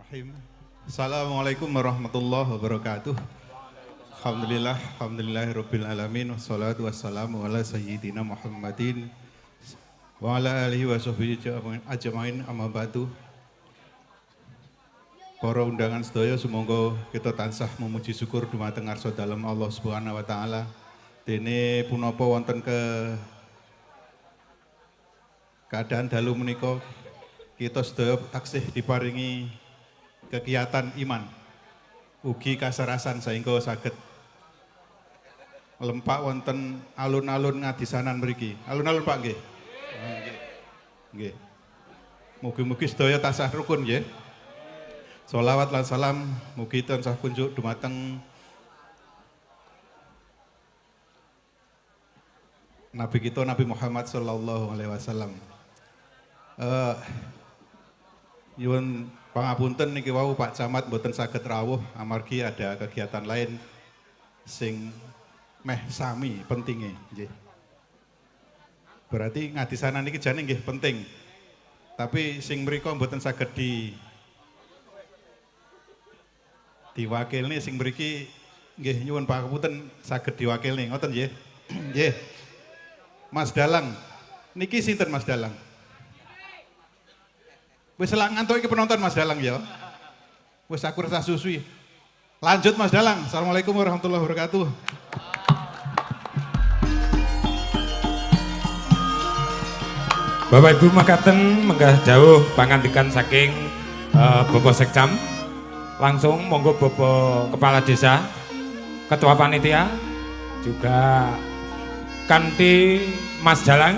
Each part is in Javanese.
Bismillahirrahmanirrahim. Assalamualaikum warahmatullahi wabarakatuh. Alhamdulillah, alhamdulillahirabbil alamin, wassalatu wassalamu ala sayyidina Muhammadin wa ala alihi wa sahbihi ajmain, amma ba'du. Para undangan sedaya, sumangga kita tansah memuji syukur dumateng ngarsa dalem Allah Subhanahu wa taala. Dene punapa wonten ke keadaan dalu menika kita sedaya taksih diparingi kegiatan iman ugi kasarasan sehingga saged lempak wonten alun-alun Ngadisanan mriki. Alun-alun Pak nggih. Nggih. Nggih. Mugi-mugi sedaya tansah rukun nggih. Sholawat lan salam mugi tansah kunjuk dumateng Nabi kita Nabi Muhammad sallallahu alaihi wasallam. Nyuwun pangapunten niki wau Pak Camat mboten saged rawuh amargi ada kegiatan lain sing meh sami pentinge nggih. Berarti Ngadisanan niki jane nggih penting. Tapi sing mriko mboten saged diwakilne, sing mriki nggih nyuwun pangapunten saged diwakilne ngoten nggih. Nggih. Mas Dalang. Niki sinten Mas Dalang? Wis selak ngantuk iki penonton Mas Dalang ya. Wis aku rasa susui. Lanjut Mas Dalang. Assalamualaikum warahmatullahi wabarakatuh. Bapak Ibu makaten menggah dawuh pangandikan saking Bapak Sekcam. Langsung monggo Bapak Kepala Desa, Ketua Panitia, juga kanthi Mas Dalang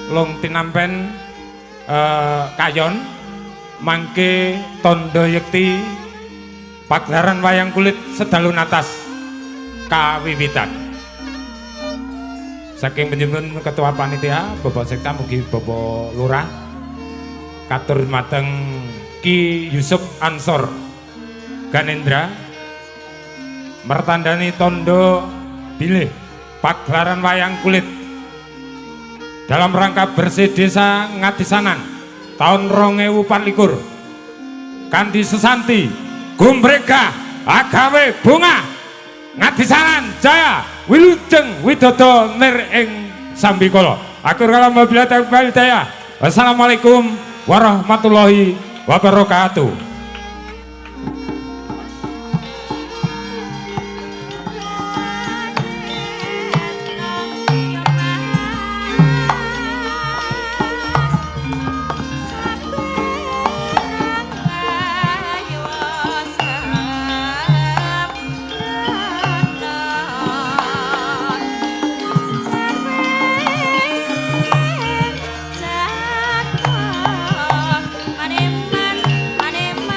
Long Tinampen Kayon mangke tondo yekti pagelaran wayang kulit sedalu natas kawiwitan. Saking panjenengan Ketua Panitia Bapak Sekcam ugi Bapak Lurah katur mateng Ki Yusuf Ansor Ganendra mertandani tondo bilih pagelaran wayang kulit dalam rangka bersih desa Ngadisanan tahun 2024 kanthi sesanti gumregah agawe bungah Ngadisanan jaya wilujeng widodo nir ing sambikala. Akhir kalam wabillahi taufiq wal hidayah. Wassalamualaikum warahmatullahi wabarakatuh. Maneman, maneman.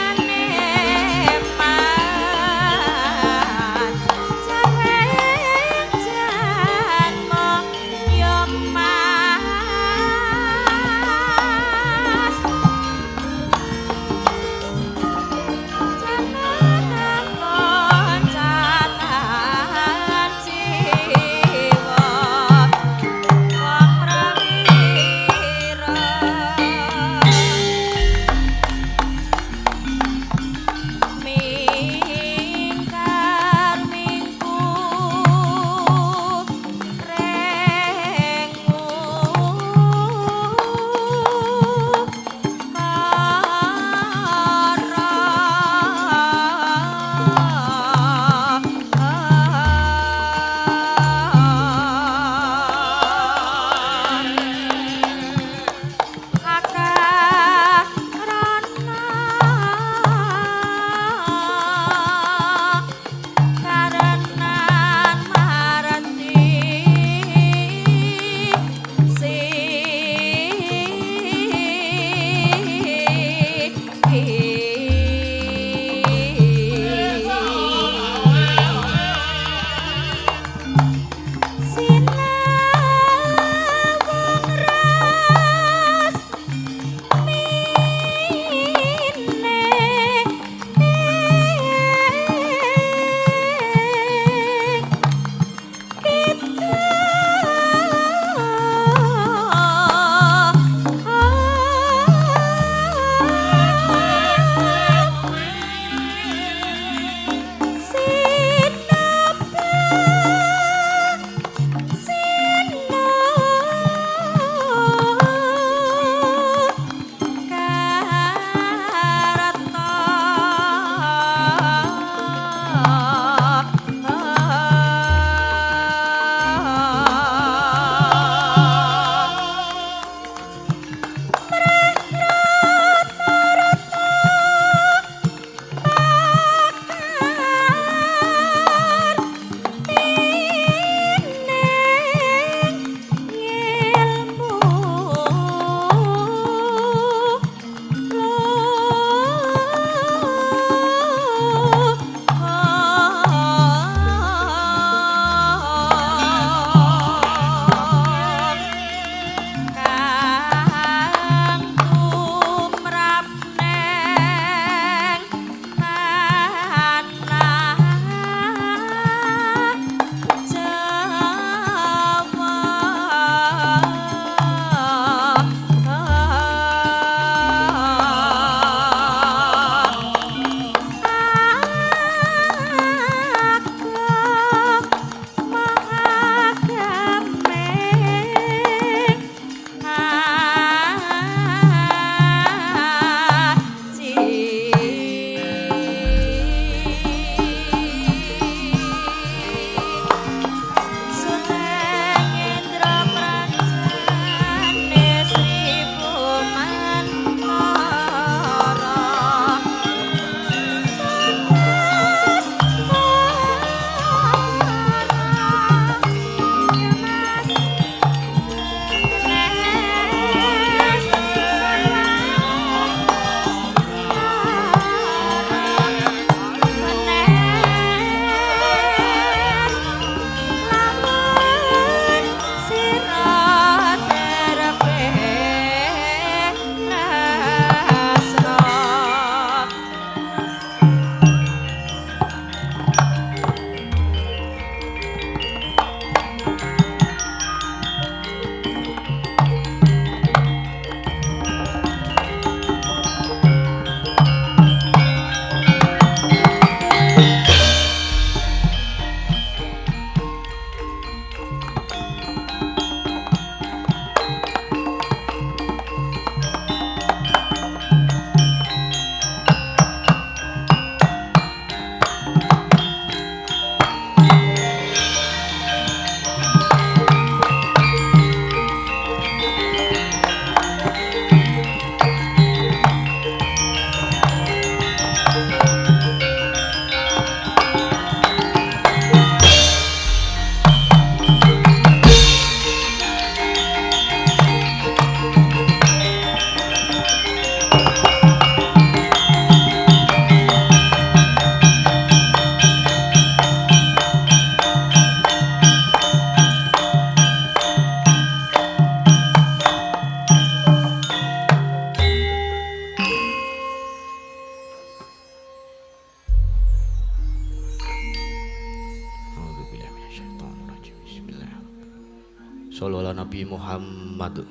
Sallallahu ala Nabi Muhammad.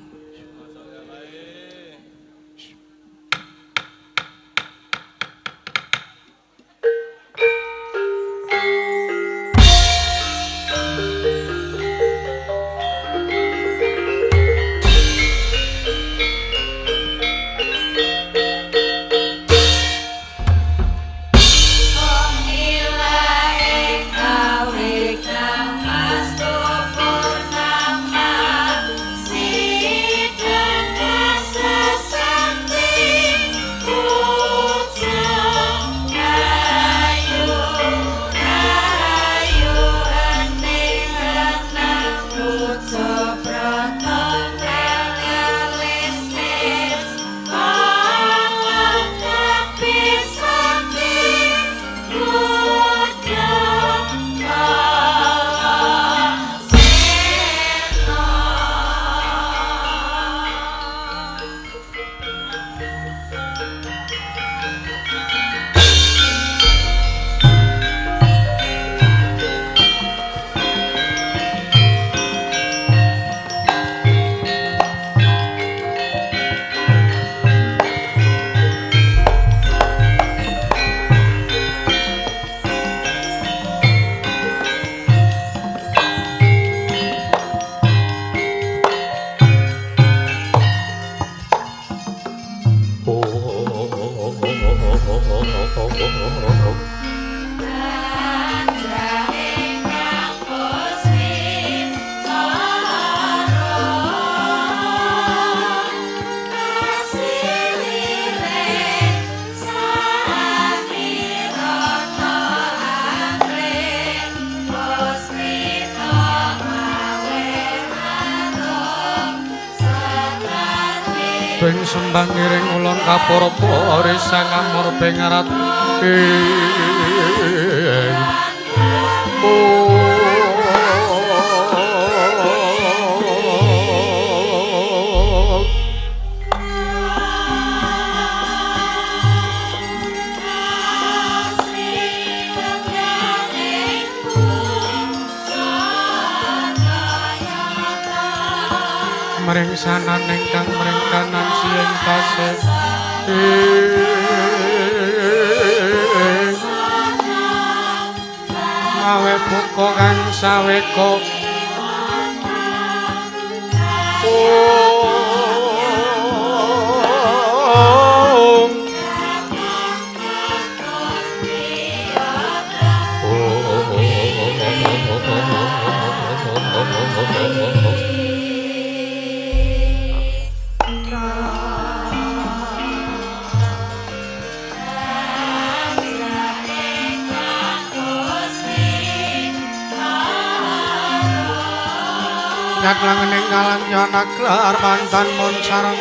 Bing sembah ngiring ulun kapara sang amor pengarat mring sanan ingkang mring kanan siing tasih mawe buka kang saweka Nyaklangening kalanyana klar mantan mon sareng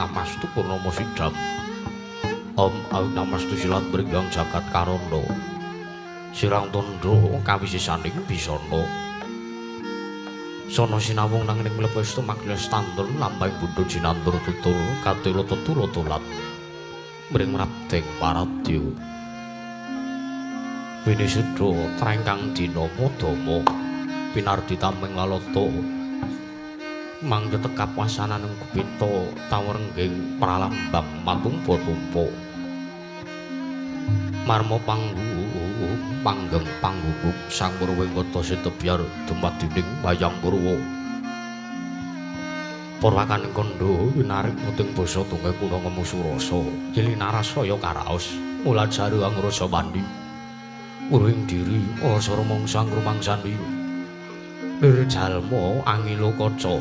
Namastu Purnama Sidam. Om Namastu silat mringgang jagat karana. Sirang tandha kawisisaning bisana. Sana sinawung nanging mlebu magles tandur lambang bundha jinandur tutur katela tetula tolat. Mring mrabdeng paradya. Winisudha trengkang dina madama pinardi tameng lalata mangya tekap wasananing gupita tawerengging pralambang matumpa-tumpa marma panggung panggeng pangguguk sang purwing kota sitebyar dumadining wayang purwa purwakaning kandha winarik puting basa tungge kuna ngemu surasa yilinarasaya karaos mulajaru angrasa mandi uring diri rasa rumangsa ngrumangsani lir jalma angilo kaca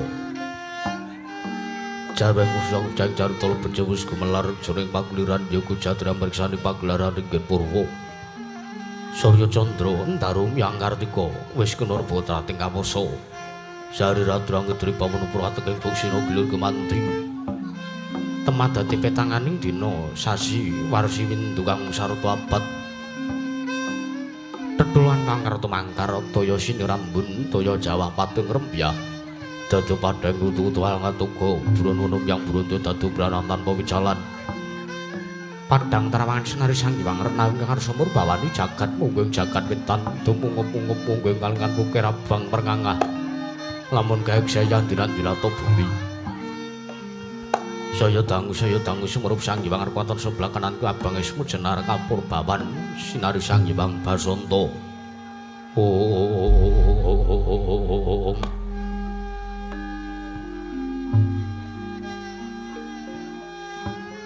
jarwe kusang jang carita benjewus gumelar jroning pakuliran yoga jatra mriksani pagelaran ringgit purwa Surya Candra ndaru yang Kartika wis kena reba trating kamosa sari ratu angedri pawono prateking buksina gilir gemanti temadati petanganing dina sasi warsi windu kang sarta abad tetuluan kang tumangkar toya sinirambun toya jawah patung rembyah dadi padhang utu-utu ngatuga burun unum yang burun dadi branan tanpa wijalan padhang terawangan senari sang hyang renawi kang karsa murbawani jagat mungguing jagat wetan dumungup-ungup mungguing kalingan pukir abang perngangah lamun gaek saya dilan-dilata bumi saya dangu sumurup sang hyang arpaton sebelah kananku abang esmu jenar kapur bawan sinari sang hyang basanta. Om.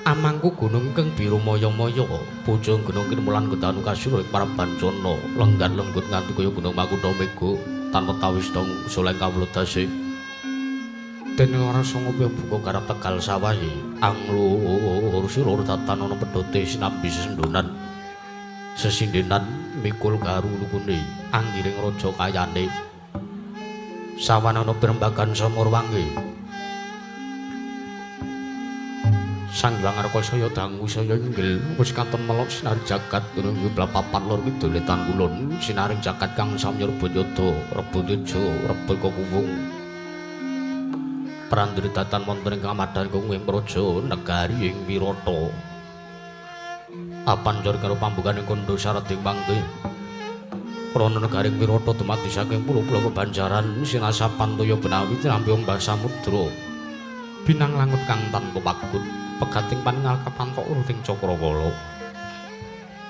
Amangku gunung kang biru maya-maya pujung gunung kinemulan gedanu kasira ing Parabancana lenggat-lenggut nganti kaya gunung Makutha Mega tanpa tawis dong soleng kawula dase. Dene ora sanga buka garap Tegal sawahe anglur silur tatan ana pedhote sinambi sesendonan sesindenan mikul garu lukune anggiring raja kayane sawan ana pirembagan samurwangi Sang Hyang Arka saya dangu saya inggil wis katon melok sinar jagat gunung papan lor kidul wetan kulon sinaring jagat kang samya rebut yada rebut teja rebut kekuwung prandri datan wonten ing kamadhan kung praja negari ing Wirata apanjur karo pambukaning kandha syarat ing pangke prana negari ing Wirata dumadi saking pulo-pulo kebanjaran sinasapan toya benawi tinampi ombak samudra binang langut kang tanpa pagut pegating paningal kapantok uruting cakrawala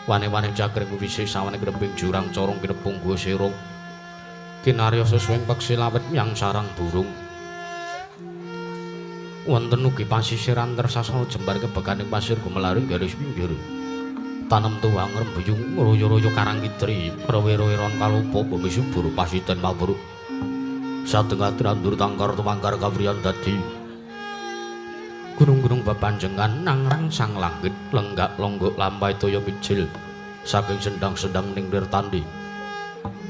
wane-wane jagring wisi sawane grembing jurang corong kinepung guwa sirung kinarya sesuwing peksi lawet yang sarang burung wonten ugi pasisiran tersasana jembar kebekaning pasir gumelaring garis pinggir tanem tuwang rembuyung royo-royo karang kitri rowe-rowe ron kalopo bumi subur pasiten mawur satengah trandur tangkar tumangkar kawriyan dadi gunung-gunung bepanjengan nangrang sang langit lenggak longgok lampai toya mijil saking sendang-sendang ning nirtandi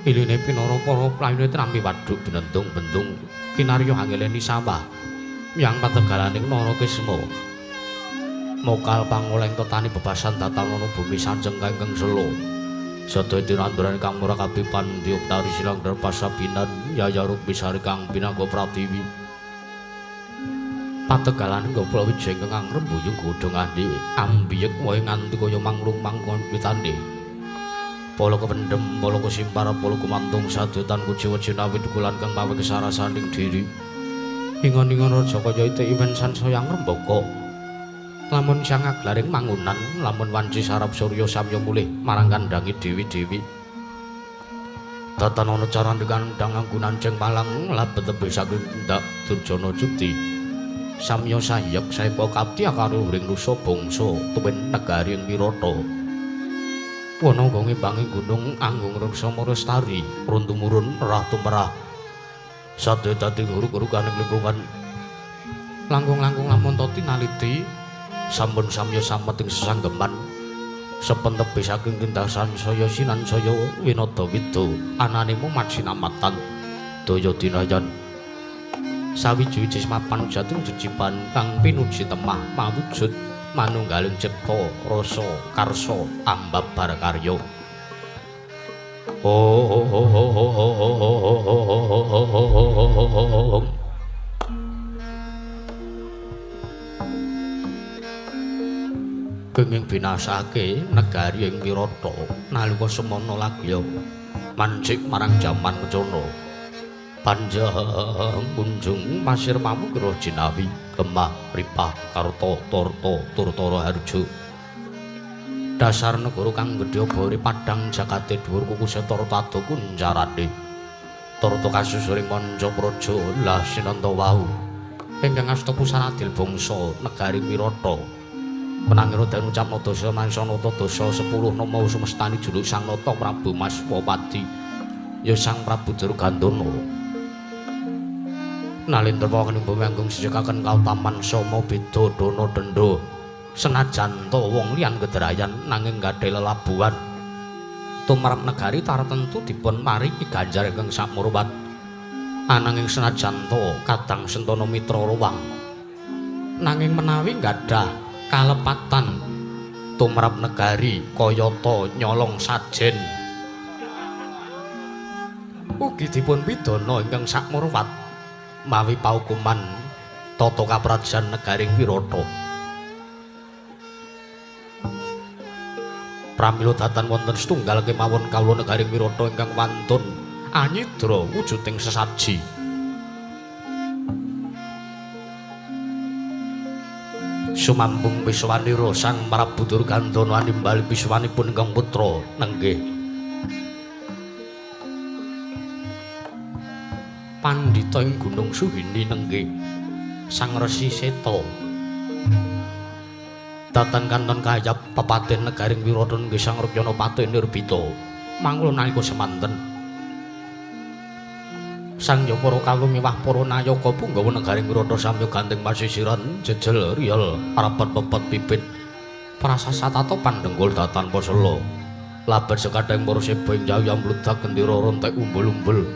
iline pinara para playune trampi waduk benentung-bentung kinarya angeleni sawah yang pategalaning Narakisma mokal pangoleng tetani bebasan tatanana bumi sanjeng kangkeng sela sadaya tinanduran kang murah kabipan dioptari silang derpasabinan yaya rukmisari kang pinangga pratiwi pategalaning Gopala Wijaya ingkang ngrembuyung godhongane ambiyek wae nganti kaya manglung mangkon witane pala kependhem pala kesimpar pala gumantung sadotan kuciwa jinawi dukulan kang mawi kesarasaning diri ingon-ingon raja kaya ite iwen sansaya ngrembaka lamun siang aglaring mangunan lamun wanci sarap surya samya mulih marang kandhange dewi-dewi tatan ana caran kandhang anggunan ceng palang labet tebih saking tindak durjana cuti samya sahyek saeka kapti karo ring nusa bangsa tuwin negari ing Wirata wana uga ngimbangi gunung anggung reksa marestari run tumurun rah tumerah sadaya dadi guru-gurukaning lingkungan langkung-langkung lamun to tinaliti sampun samya samet ing sesanggeman sepentebe saking tindasan saya sinan saya winada wida anane mumat sinamatan daya dinayan sawiji-wiji mapan jating jejiban kang pinuji temah mawujud manunggaling cipta rasa karsa ambabar karya. Om. Kenging binasake negari ing Wirata nalika semana lagya mancik marang jaman kencana. Panjang kunjung pasir pamukira jinawi gemah ripah karta torta turtara harja. Dasar negara kang gedhe bori padhang jagate dhuwur kukuse tarta ado kuncarane. Tarta kasusuring manca praja lah sinanta wau ingkang asta pusara adil bangsa negari Wirata. Penangira den ucapna dasa mansanata dasa 10 nama sumestani juluk Sang Nata Prabu Maswapati ya Sang Prabu Durgandana. Nalindra pawaning bumi anggung sisikaken kautaman sama beda dana denda. Senajan ta wong liyan gedrayan nanging gadhe lelabuhan tumrap negari tartemtu dipun maringi ganjar ingkang sakmurwat. Ananging senajan ta kadang sentana mitra ruwang nanging menawi gadah kalepatan tumrap negari kayata nyolong sajen ugi dipun pidana ingkang sakmurwat mawi paukuman tata kaprajan negaring Wirata. Pramila datan wonten setunggal kemawon kawula negaring Wirata ingkang wantun anyidra wujuding sesaji. Sumambung piswanira Sang Prabu Durgandana animbali piswanipun ingkang putra nenggih pandhita ing Gunung Suhini nenggih Sang Resi Seta. Datan kanton kayap pepaten negaring Wirata nenggih Sang Rukyana Pati Nirbita. Mangula nalika semanten Sang ya para kawula miwah para nayaka punggawa negaring Wirata samya gandeng pasisiran jejel riyel rapat pepet pipit prasasatata pandhenggul datan pasela labar sekadang para seba ing jayam mludak gendera rontek umbul-umbul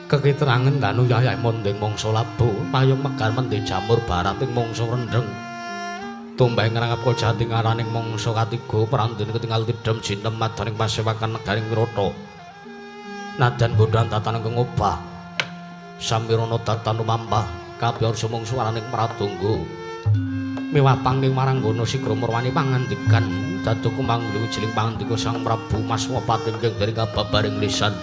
kekitrangen danu yayah mondeng mangsa labu payung megar mendhe jamur barat ing mangsa rendheng tumbah ngrangap jati ngaraning mangsa katiga prandene ketingal tidhem jinem madaning pasewakan negaring Wirata. Nadan godhan tatan ingkang obah samirana datan lumampah kabeh sumung swaraning pradangga miwah pangking maranggana sigra murwani pangandikan dadu kumanggul wijiling pangandika Sang Prabu Maswapati ingkang dari kababaring lisan.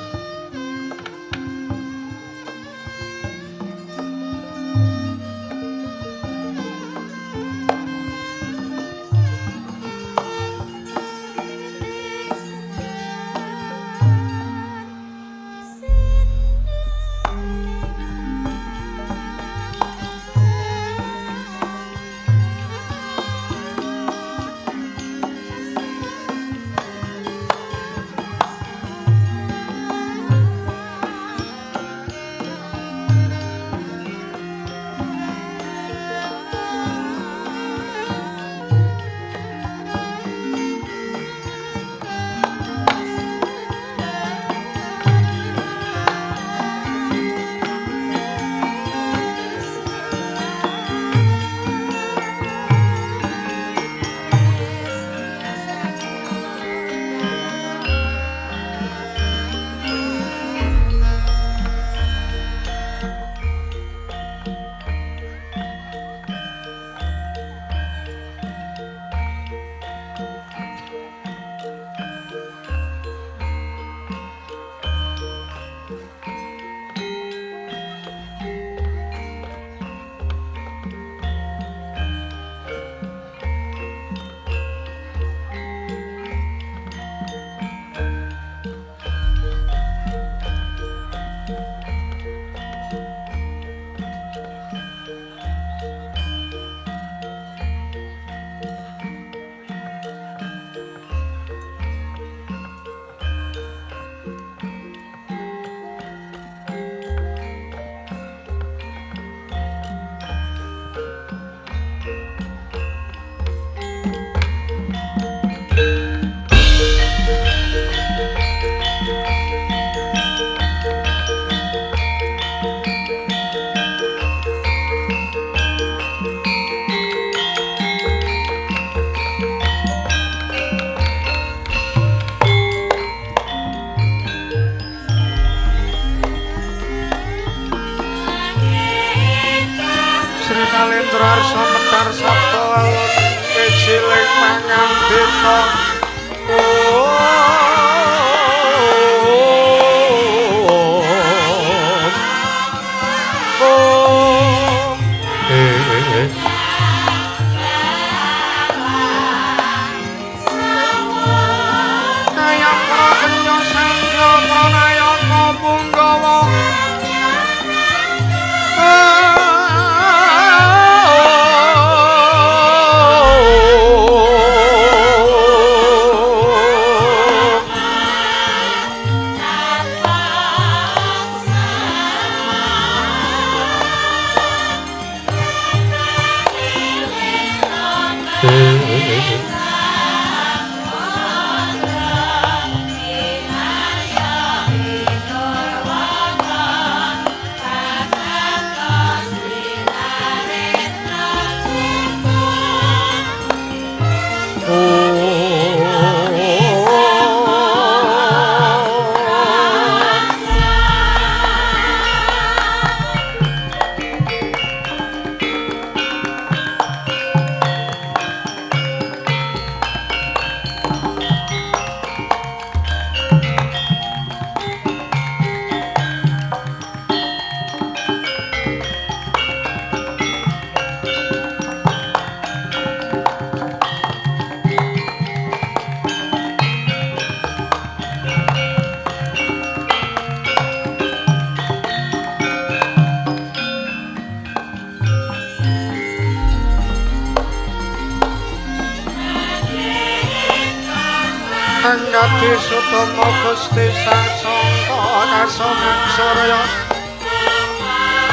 Angati Sutomo Gusti Sasongko Kasongan Surya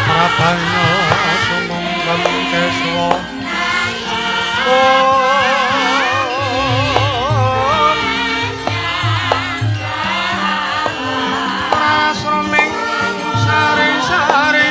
Prabana Sumungkem Keswa. Prasroming sari-sari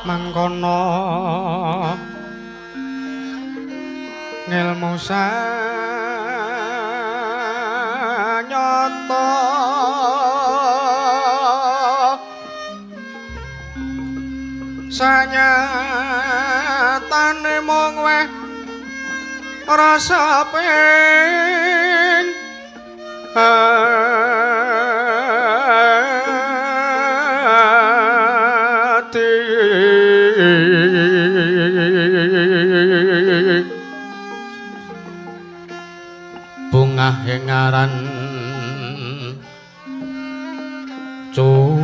mangkono ngelmu sanyata sanyatane mung weh rasa ping ati. Bungah ing aran cuplo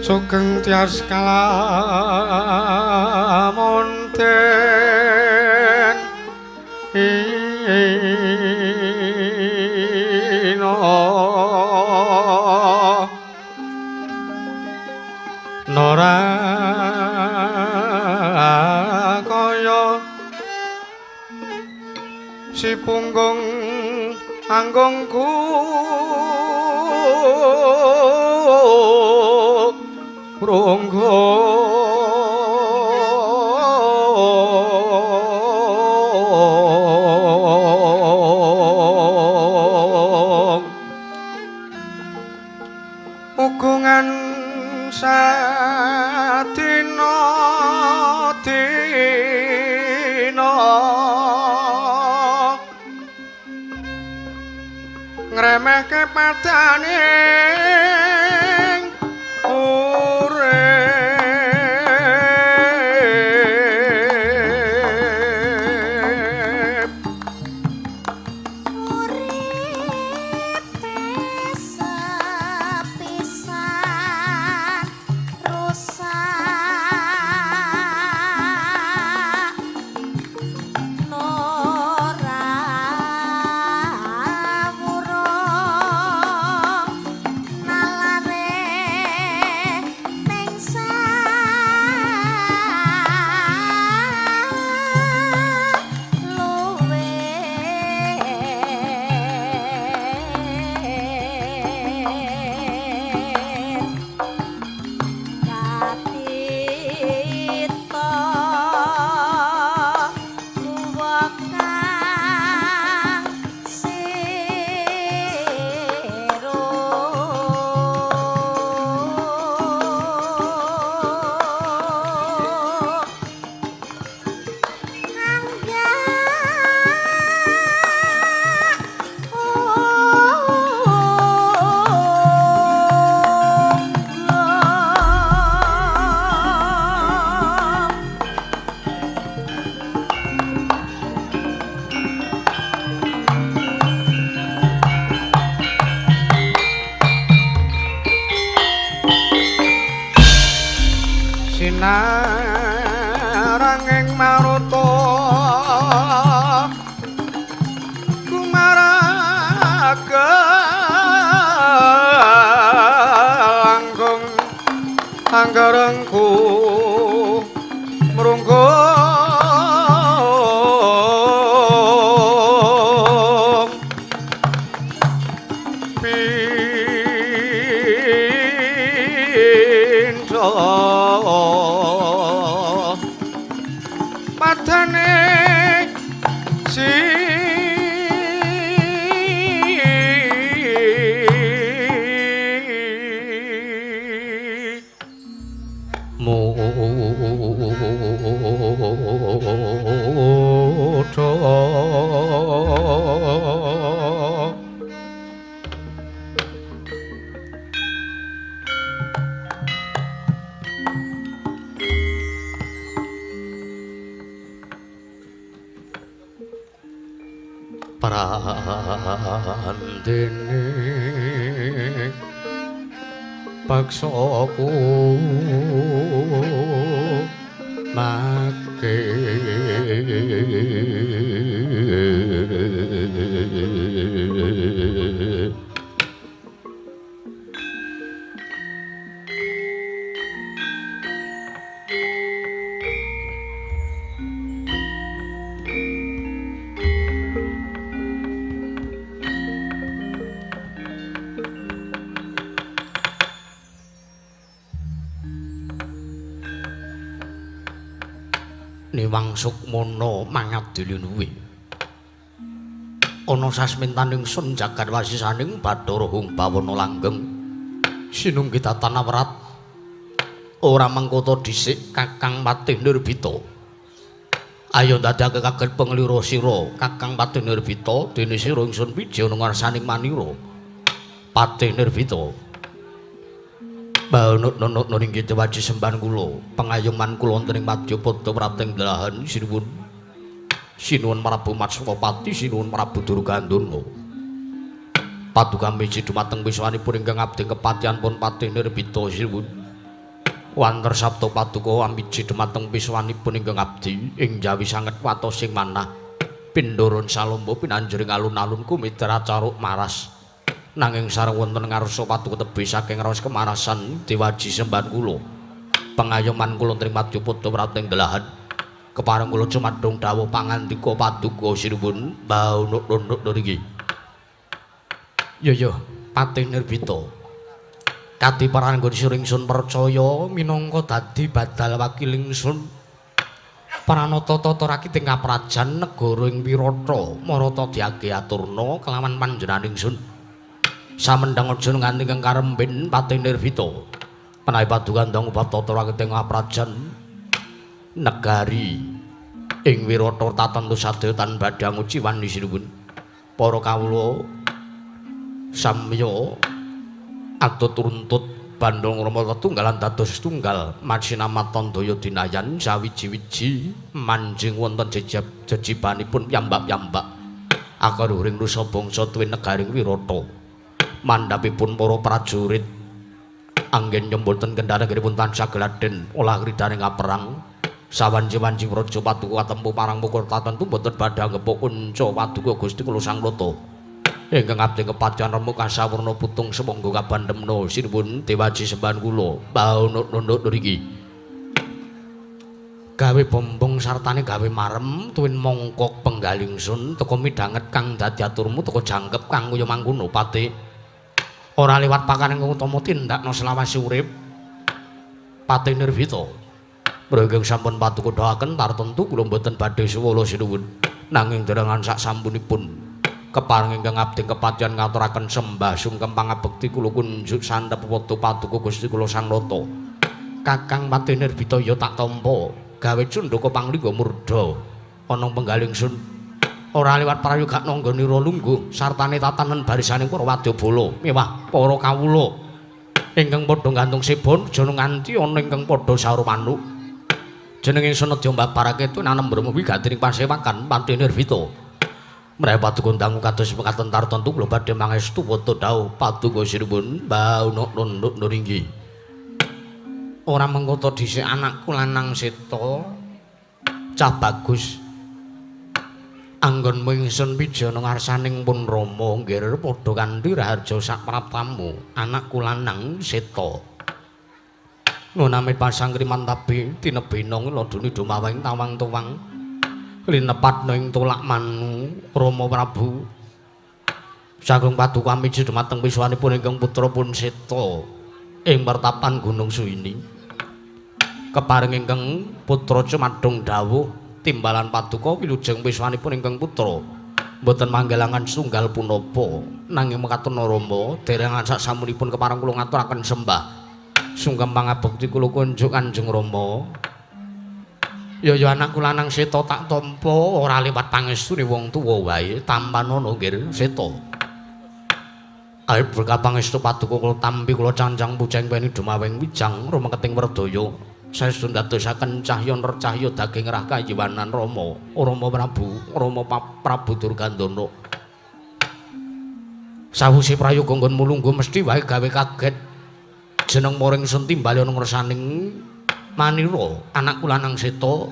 Sugeng tias kalamonten ino nora kaya si punggung anggongku ronggo ugungan sadina dina ngremehke padaning urip. Uripe Sinaranging maruta kumaraga langkung anggarengku mrunggung pindha padane si Prandene paksaku make Niwang Sukmana mangadili luwe. Ana sasmintaning sun jagat wasisaning Bathara Hung Bawana langgeng. Sinunggi tatan awrat ora mengkota dhisik Kakang Patih Nirbita. Ayo ndadekake kaget penglira sira Kakang Patih Nirbita dene sira ingsun piji ana ngarsaning manira. Patih Nirbita. Baunut-nunut nuring kita waji sembahan kula, pengayoman kula wonten ing madyapada prapting delahan sinuwun. Sinuwun Prabu Matswapati, sinuwun Prabu Durgandana. Paduka miji dumateng wiswanipun ingkang abdi kepatihan pun Patih Nirbita sinuwun. Wanter sabda paduka amiji dumateng wiswanipun ingkang abdi ing jawi sanget watosing manah. Pindurun salomba pinanjuring alun-alun kumitra caruk maras. Nanging sareng wonten ngarsa paduka tebih saking raos kemarasan dewaji sembahan kula. Pengayoman kula tring madyapada prapting delahan. Kepareng kula cumadung dawuh pangandika paduka sinuwun baunuk-nunuk niki. Ya ya, Patih Nirbita. Kadi paranggon sira ingsun percaya minangka dadi badal wakil ingsun. Pranata tata rakit ing kaprajan negara ing Wirata marata diage aturna kelawan panjenengan ingsun. Samendang aja nganti kang karembin Patih Nirbita. Menawi paduka ndang bab tata rakiting kaprajan negari ing Wirata tatentu sadaya tan badhe nguciwan sinuwun. Para kawula samya atut runtut Bandung Rama tetunggalan dados tunggal masinamatan daya dinayan sawiji-wiji manjing wonten jejibanipun piyambak-piyambak akaruhuring nusa bangsa tuwin negaring Wirata. Mandhapipun para prajurit anggen nyemboten kendharipun tansah gladhen olah kridane ngaperang sawanci-wanci praja paduka katempuh parang mukul tatentu boten badhe anggepuk kunca paduka Gusti kula Sang Nata ingkang abdi kepatihan remuk kasawurna putung semangga kabandemna sinuwun dewaji sembahan kula baunut-nunut nriki gawe bombong sartane gawe marem tuwin mongkok penggalingsun teka midhanget kang dadi aturmu teka jangkep kang kaya mangkono Patih. Ora liwat pakaning utama tindakna selawase urip Patih Nirbita. Mrenging sampun paduka doaken tartentu kula mboten badhe suwala sinuwun. Nanging derengan sak sampunipun kepareng ingkang abdi kepatihan ngaturaken sembah sungkem pangabekti kula kunjuk sandhep padha paduka Gusti kula Sang Nata. Kakang Patih Nirbita ya tak tampa gawe cundhaka panglingga murda ana penggalingsun. Ora liwat prayoga nangganira lungguh sartane tatanen barisaning para wadyabala miwah para kawula ingkang padha gantung sebon aja nganti ana ingkang padha saur manuk. Jeneng ingsun nedya mbabarake tunanem brahma wigati ing pasewakan Patih Nirbita. Mreh paduka dangu kados mekaten tartentu kula badhe mangestu padha dawuh paduka sinuwun baunuk nunduk nringgi. Ora mengko dhisik anakku lanang Seta cah bagus. Anggonmu ingsun pijana ngarsaning pun Rama nggir padha kanthi raharja sak praptamu anakku lanang Seta. Nuwun amit pasangkriman tabi tinebina laduni dumaweng tawang tuwang linepatna ing tolak manu Rama Prabu. Sagung paduka miji dumateng pisuwanipun ingkang putra pun Seta ing pertapan Gunung Suwini. Keparing ingkang putra cumadung dawuh timbalan paduka wilujeng pisuwanipun ingkang putra mboten manggalangan setunggal punapa nanging mekaten Rama dereng sak samunipun kepareng kula ngaturaken sembah sungkem pangabekti kula kunjuk Kanjeng Rama. Ya ya anakku lanang Seta tak tampa ora liwat pangestune wong tuwa wae tampanana nggir Seta. Ayo berkah pangestu paduka kula tampi kula cancang puceng weni dumaweng wijang rumeketing werdaya saestu ndadosaken cahya nercahya daging rah kayiwanan Rama Rama Prabu Rama Prabu Durgandana. Sawuse prayoga nggonmu lungguh mesti wae gawe kaget jeneng muring sun timbali ana ngersaning manira anakku lanang Seta.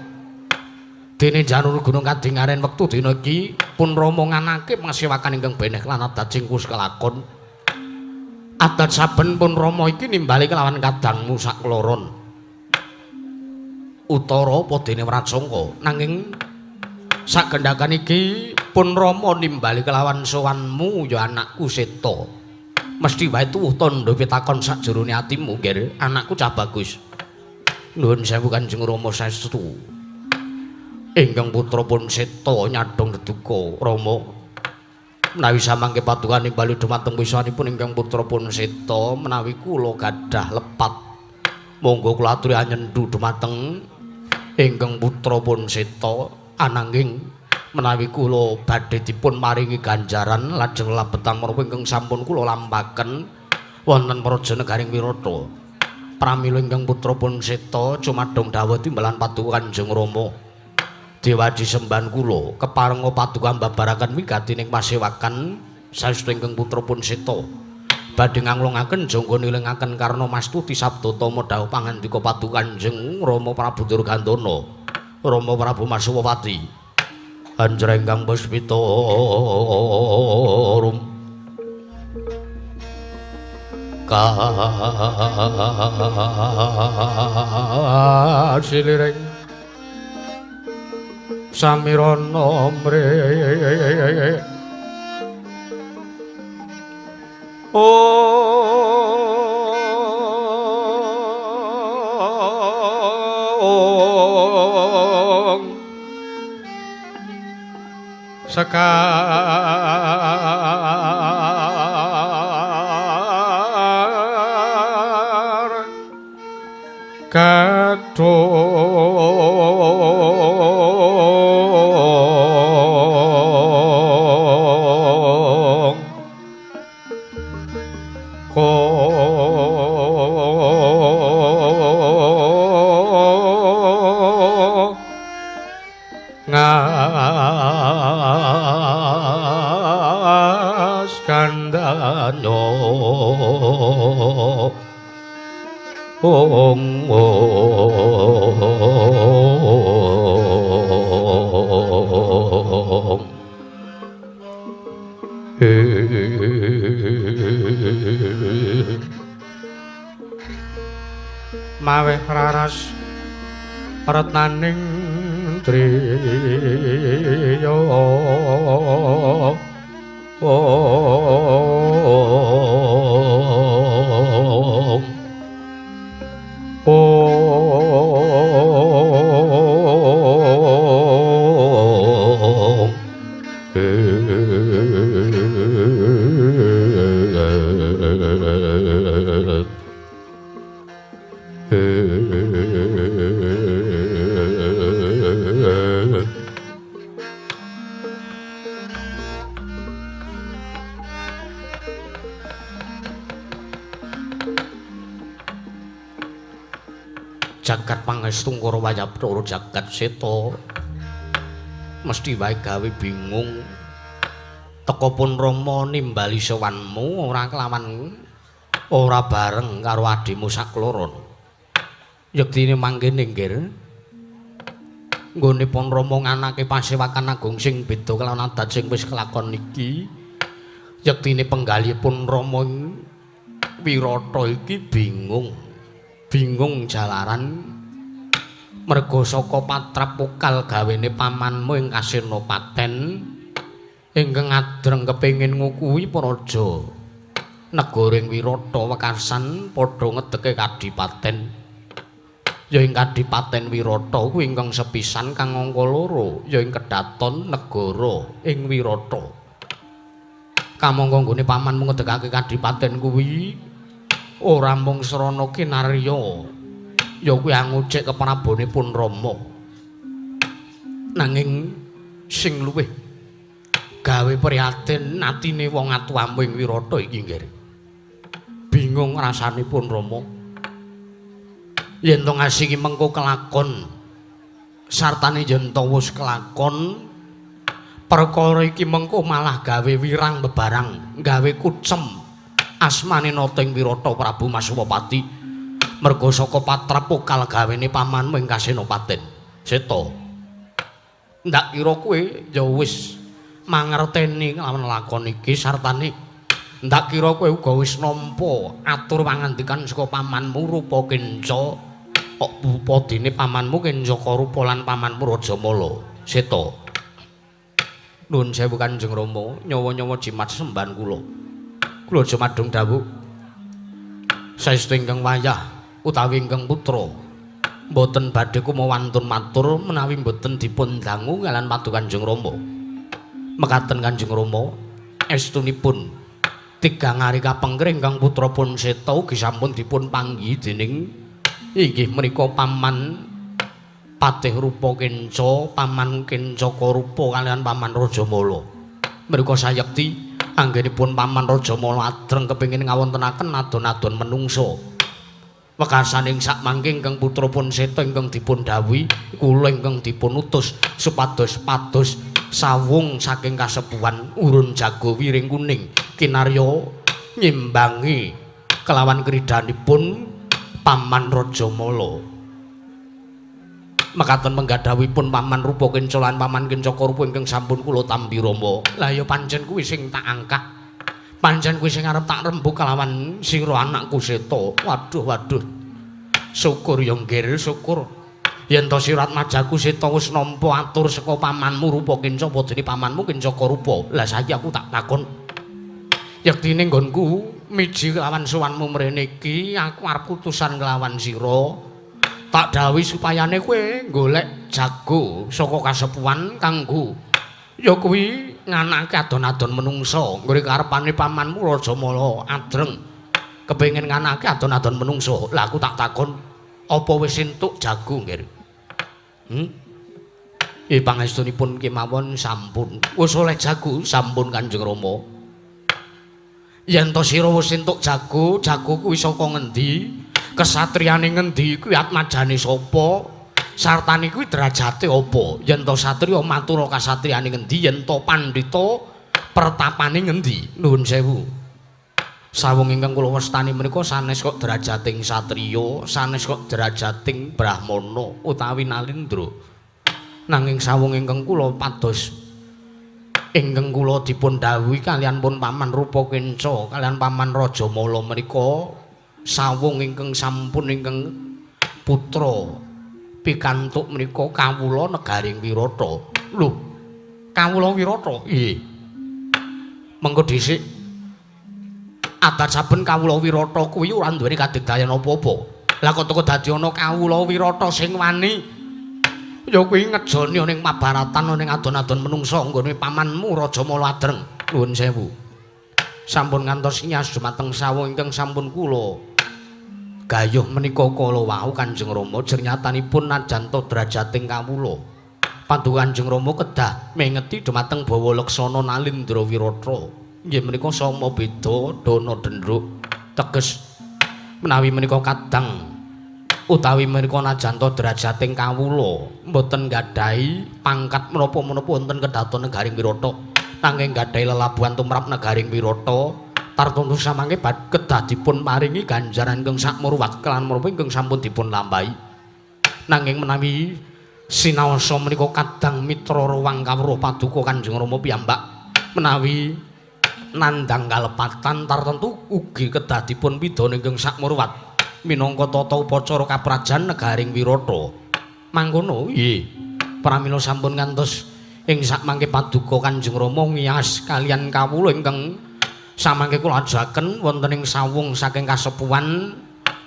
Dene janur gunung kadingaren wektu dina iki pun Rama nganake pasewakan ingkang beneh lan adat sing kus kelakon. Adat saben pun Rama iki nimbali kelawan kadangmu sakloron. Utara apa dene Wratsangka nanging sagendhakan iki pun Rama nimbali kelawan sowanmu ya anakku Seta. Mesti wae tuwuh tandha pitakon sakjroning atimu nggir anakku cah bagus. Nuwun sewu Kanjeng Rama saestu. Ingkang putra pun Seta nyadhong deduka Rama. Menawi samangke paduka nimbali dumateng wisanipun ingkang putra pun Seta menawi kula gadah lepat monggo kula aturi anyendu dumateng ingkang putra pun Seta ananging menawi kula badhe dipun maringi ganjaran lajeng labetan menapa ingkang sampun kula lampaken wonten praja negaring Wirata. Pramila ingkang putra pun Seta cumadong dawuh timbalan paduka Kanjeng Rama. Dewa disembahan kula keparenga paduka mbabaraken wigatining pasewakan saestu ingkang putra pun Seta badhe nganglungaken jangga nilingaken karna mastuti sabda tama dawuh pangandika paduka Kanjeng Rama Prabu Durgandana Rama Prabu Masuwapati. Anjreng kang puspita rum kasiliring samirana mre ong sekar kadung ngas kandhano ong ong maweh raras retnaning driya ong ong Jagat pangestu Kara Wayaprara jagat Seta mesti wae gawe bingung. Teka pun Rama nimbali sowanmu ora kelawan ora bareng karo adhimu sakloron. Yektine mangkene nggir. Nggone pun Rama nganake pasewakan agung sing beda kelawan adat sing wis kelakon iki. Yektine penggalihipun Rama Wirata iki bingung. Bingung jalaran merga saka patrap pokal gawene pamanmu ing Kasenopaten ingkang adreng kepengin ngukuhi praja negara ing Wirata wekasan padha ngedeke kadipaten. Ya ing kadipaten Wirata kuwi ingkang sepisan kang angka loro ya ing kedaton negara ing Wirata. Kamangka nggone pamanmu ngedekake kadipaten kuwi ora mung srana kinarya ya kuwi angucik keprabonipun Rama. Nanging sing luwih gawe prihatin atine wong atuwamu ing Wirata iki nggih. Bingung rasanipun Rama. Yen to ngasih mengko kelakon sartane yen to wis kelakon perkara iki mengko malah gawe wirang bebarang, gawe kucem asmane nata ing Wirata Prabu Masuwapati. Merga saka patrap pokal gawene pamanmu ing Kasenopaten. Seta. Ndak kira kowe ya wis mangerteni lawan lakon iki sartane ndak kira kowe uga wis nampa atur pangandikan saka pamanmu Rupa Kenca. Kok rupa dene pamanmu Kencaka Rupa lan pamanmu Rajamala. Seta. Nuwun sewu Kanjeng Rama, nyawa-nyawa jimat sembahan kula. Kula aja madhung dawuh. Saestu ingkang wayah utawi ingkang putra mboten badhe kumawantun matur menawi mboten dipun dangu kaliyan paduka Kanjeng Rama. Mekaten Kanjeng Rama, estunipun tigang ari kapengker ingkang putra pun Seta ugi sampun dipun panggihi dening inggih menika paman Patih Rupa Kenca, paman Kencaka Rupa kaliyan paman Rajamala. Mrika sayekti anggenipun paman Rajamala adreng kepengin ngawontenaken adon-adon menungsa. Wekasaning sakmangke ingkang putra pun Seta ingkang dipun dhawuhi kula ingkang dipun utus supados pados sawung saking kasepuhan urun jago wiring kuning kinarya nyimbangi kelawan kridanipun paman Rajamala. Mekaten menggadhawipun paman Rupa Kenca lan paman Kencaka Rupa ingkang sampun kula tampi Rama. Lah ya pancen kuwi sing tak angkah. Pancen kuwi sing arep tak rembug kelawan sira anakku Seta. Waduh waduh. Syukur ya nggir, syukur. Yen to sira atmajaku Seta wis nampa atur saka pamanmu Rupa Kenca apa dene pamanmu Kencaka Rupa. Lah saiki aku tak takon. Yektine nggonku miji kelawan sowanmu mrene iki aku arep putusan kelawan sira. Tak dawuhi supayane kowe golek jago saka kasepuhan kanggo ya kuwi nganake adon-adon menungsa nggone karepane pamanmu Rajamala adreng kepengin nganake adon-adon menungsa. Lah aku tak takon apa wis entuk jago nggih? Pangestunipun kemawon sampun wis oleh jago sampun Kanjeng Rama. Yen to sira wis entuk jago, jago kuwi saka ngendi? Kesatriyane ngendi kuwi atmajane sapa? Sartane kuwi derajate apa? Yen to satriya matura kasatriyane ngendi? Yen to pandhita pertapane ngendi? Nuwun sewu. Sawung ingkang kula wastani menika sanes kok derajating satriya, sanes kok derajating brahmana utawi nalindra. Nanging sawung ingkang kula pados ingkang kula dipun dawuhi kaliyan pun paman Rupa Kenca kaliyan paman Rajamala menika sawung ingkang sampun ingkang putra pikantuk menika kawula negaring Wirata. Lho, kawula Wirata? Nggih. Mengko dhisik adat saben kawula Wirata kuwi ora duweni kadigdayan apa-apa. Lah kok teko dadi ana kawula Wirata sing wani ya kuwi ngejoni ning mabaratan ning adon-adon menungsa nggone pamanmu Rajamala adreng. Nuwun sewu. Sampun ngantos nyas dumateng sawung ingkang sampun kula gayuh menika kala wau Kanjeng Rama jernyatanipun najan to derajating kawula. Paduka Kanjeng Rama kedah mengeti dumateng bawa leksana Nalindra Wirata. Nggih menika sama beda dana dendruk teges menawi menika kadang utawi menika najan to derajating kawula mboten nggadahi pangkat menapa-menapa wonten kedaton negaring Wirata nanging nggadahi lelabuhan tumrap negaring Wirata. Tartuntu samangke kedah dipun paringi ganjaran ingkang sakmurwat kelan menapa ingkang sampun dipun lampahi. Nanging menawi sinaosa menika kadang mitra ruwang kawruh paduka Kanjeng Rama piyambak menawi nandhang kalepatan tartentu ugi kedah dipun pidana ingkang sakmurwat minangka tata upacara kaprajan negaring Wirata. Mangkono nggih. Pramila sampun ngantos ing sakmangke paduka Kanjeng Rama ngiyas kalian kawula ingkang samangke kula ajaken wonten ing sawung saking kasepuhan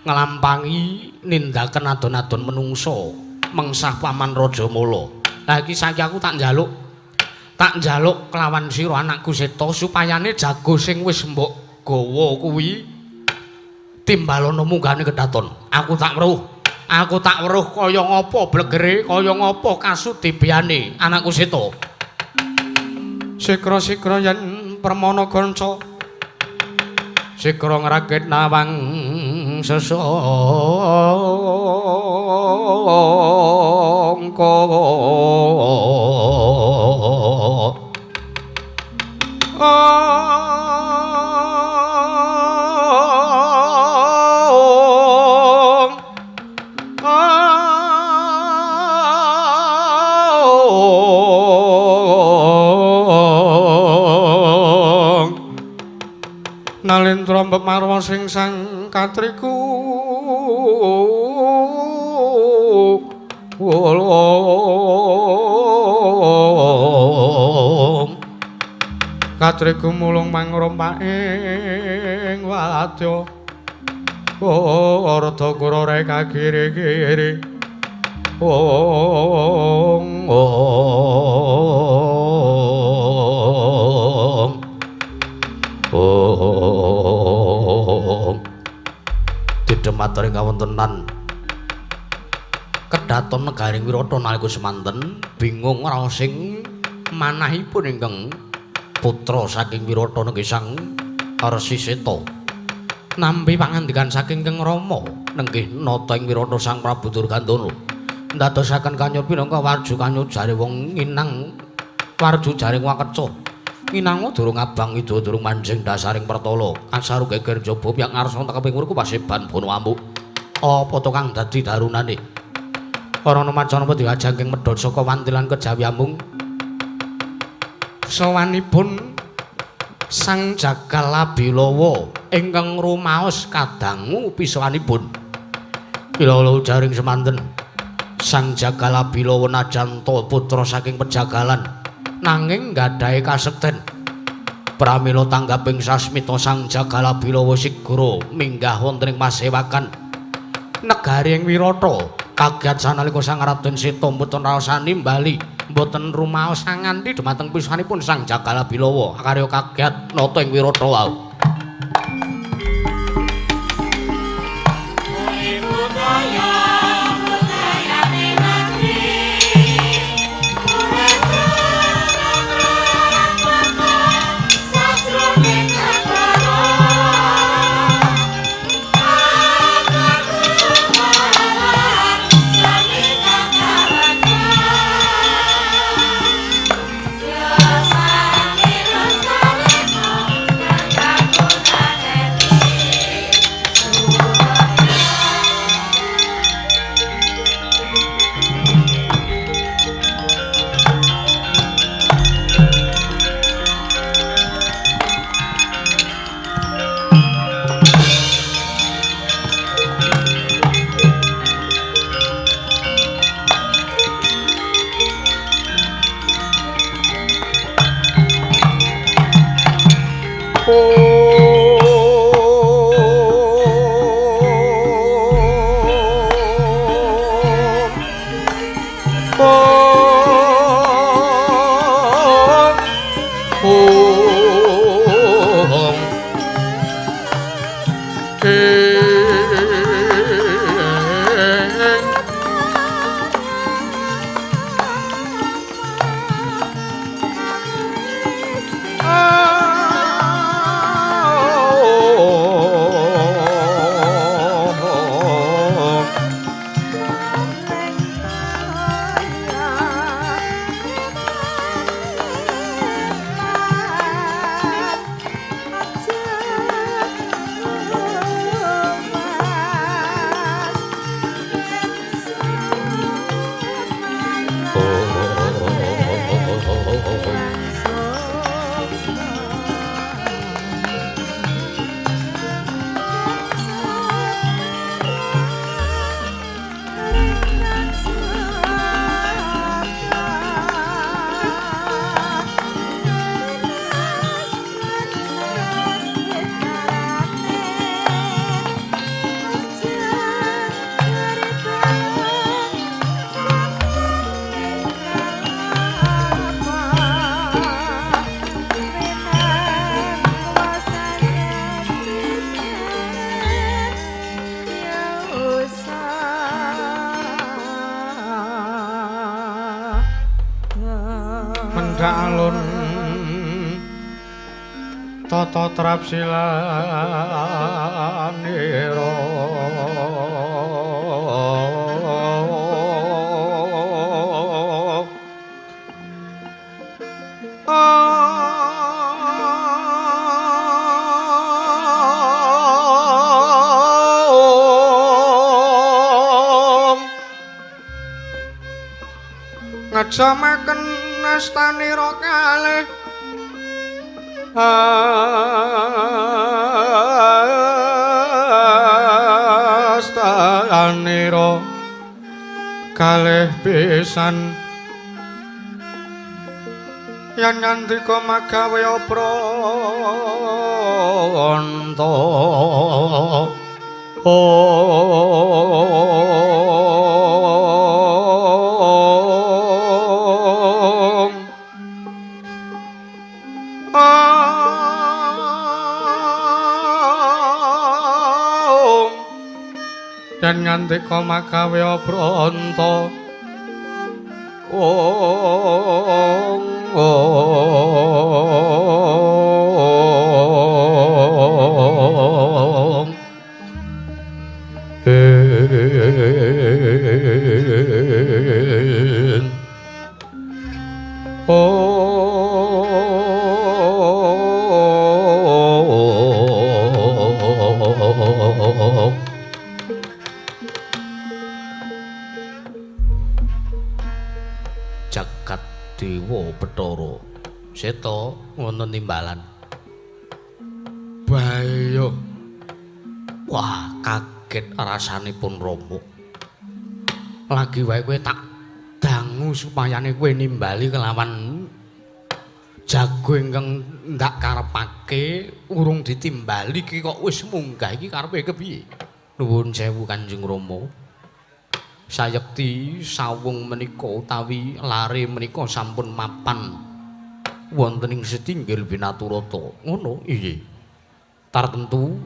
nglampahi nindaken adon-adon menungsa mengsah paman Rajamala. Lah iki saiki aku tak njaluk kelawan sira anakku Seta supayane jago sing wis mbok gawa kuwi timbalono munggahane kedaton. Aku tak weruh. Aku tak weruh kaya ngapa blegere, kaya ngapa kasudibiyane anakku Seta. Sikra-sikra yen permana kanca sikra ngrakit nawang sesangka. Nalendra mbep marwa sing sang katriku katriku mulung mangrompaking wadya arda kura reka kiri-kiri ong ong didhemataring kawontenan kedaton negaring Wirata nalika semanten bingung raos sing manahipun ingkang putra saking Wirata nenggih Sang Resi Seta. Nampi pangandikan saking Kang Rama nenggih nata ing Wirata Sang Prabu Durgandana ndadosaken kanyur pinangka warju kanyur jare wong nginang warju jaring wakeca. Nginango durung abang ida durung manjing dasaring pertala kasaru geger jaba piyak ngarsa tekeping ngurku paseban bono amuk. Apa to kang dadi darunane? Ora ana macana apa diajangking medhot saka wantilan kejawi amung sowanipun Sang Jagal Abilawa ingkang rumaos kadangu pisanipun. Pilala jaring semanten Sang Jagal Abilawa najanta putra saking pejagalan nanging gadhahi kasekten. Pramila tanggaping sasmita Sang Jagal Abilawa sigra minggah wonten ing pasewakan negari ing Wirata. Kagiat sanalika Sang Raden Seta mboten raosani bali mboten rumaos nganti dhumateng pisanipun Sang Jagal Abilawa karya kagiat nata ing Wirata wau. Trapsilanira. Ngejamaken astanira kalih astanira kalih pisan yen ngandika magawe apranta. Yen ngandika magawe apranta. Ong ong ong. Jagat Dewa Bathara Seta wonten timbalan. Bayo. Wah, kaget rasanipun Rama. Lagi wae kowe tak dangu supayane kowe nimbali kelawan jago ingkang ndak karepake urung ditimbali iki kok wis munggah iki karepe kepiye? Nuwun sewu Kanjeng Rama. Sayekti sawung menika utawi lare menika sampun mapan wonten ing setinggil Binaturata. Ngono? Inggih. Tartemtu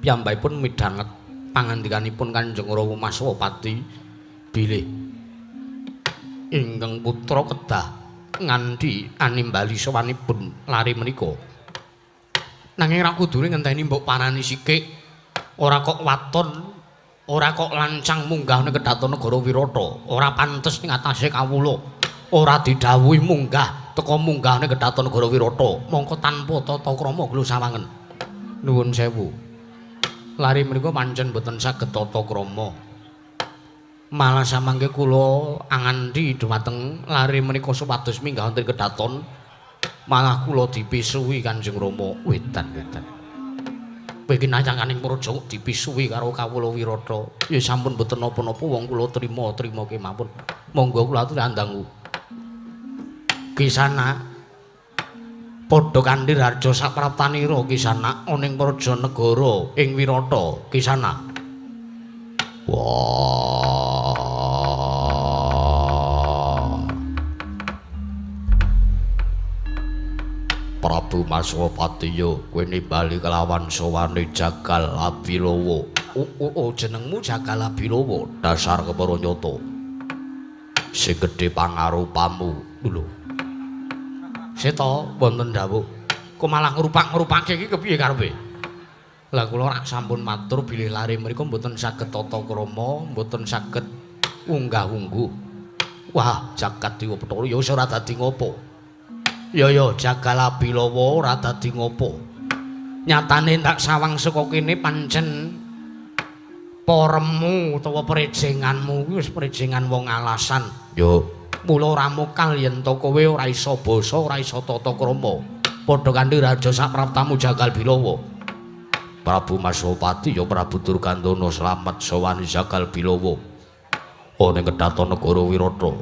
piyambakipun midhanget pangandikanipun Kanjeng Rama Maswapati bilih ingkang putra kedah nganthi animbali sowanipun lare menika. Nanging ra kudune ngenteni mbok parani sikik, ora kok waton, ora kok lancang munggah ning kedaton negara Wirata, ora pantes ning atase kawula, ora didhawuhi munggah teka munggah ning kedaton negara Wirata, mongko tanpa tata krama kula sawangen. Nuwun sewu. Lare menika pancen boten saged tata krama. Malah samangke kula anganti dumateng lare menika supados minggah wonten kedaton, malah kula dipisuhi Kanjeng Rama. Wedan-wedan. Kowe iki nayangane praja kok dipisuhi karo kawula Wirata. Ya sampun mboten napa-napa wong kula trima-trima kemawon. Monggo kula aturi andangu. Kisana padha kanthi raja sapraptanira Kisana ana ing praja negara ing Wirata Kisana. Wah. Prabu Maswapati yo kowe nimbali kelawan sowane Jagal Abilawa. Oh, jenengmu Jagal Abilawa, dasar kepara nyata. Sing gedhe pangarupamu lho. Seta wonten dawuh. Kok malah ngrupak-ngrupake iki kepiye karepe? Lah kula rak sampun matur bilih lare mriku mboten saged tata krama, mboten saged unggah-ungguh. Wah, Jagat Dewa Bathara ya wis ora dadi ngopo. Ya ya Jagal Abilawa ora dadi ngopo. Nyatane ndak sawang saka kene pancen poremu utawa prejenganmu kuwi wis prejengan wong alasan. Yo, mula ora mokal yen to kowe ora iso basa, ora iso tata krama. Padha kanthi raja sapraptamu Jagal Bilawa. Prabu Maswapati ya Prabu Durgandana slamet sowani Jagal Bilawa. Ana ing kedaton negara Wirata.